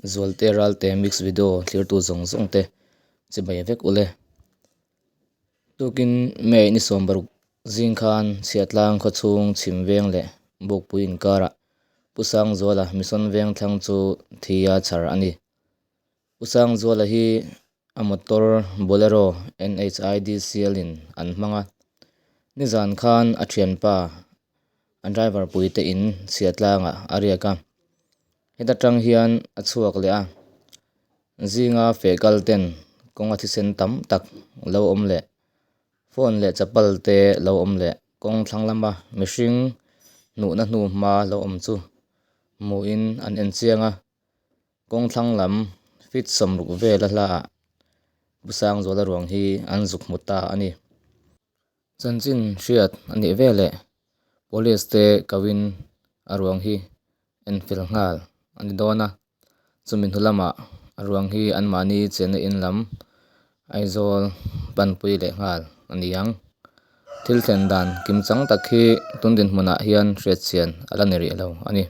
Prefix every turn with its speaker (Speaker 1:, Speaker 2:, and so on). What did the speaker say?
Speaker 1: Zualte Ralte mix video thlirtu zawng zawng te chibai vek ule. Tukin May ni 60 zing khan Chhiahtlang khawchhung chhim veng leh Bukpui inkarah Pu Sangzuala Mission veng thlang chu thi a chhar a ni. Pu Sangzuala hi a motor Bolero NHIDCL in an hmang a, nizan khan a thianpa a driver puite in Chhiahtlangah a riak a, heta tang hian a chhuak leh a, zinga feh kal ten kawnga thisen tam tak lo awm leh phone leh chapal te lo awm leh kawng thlang lama mihring hnuhna hnu hma lo awm chu hmuhin an en chiang a. Kawng thlang lam feet 60 vela hlaah Pu Sangzuala ruang hi an zuk hmu ta a ni. Chanchin hriat a nih veleh Police te koin a ruang hi en fel nghal a ni dawn a, chumi hnu lamah a ruang hi anmahni chenna in lam Aizawl panpui leh nghal a ni ang. Thil thlen dan kimchang tak hi tun dinhmunah hian hriatchian a la ni rih lo a ni.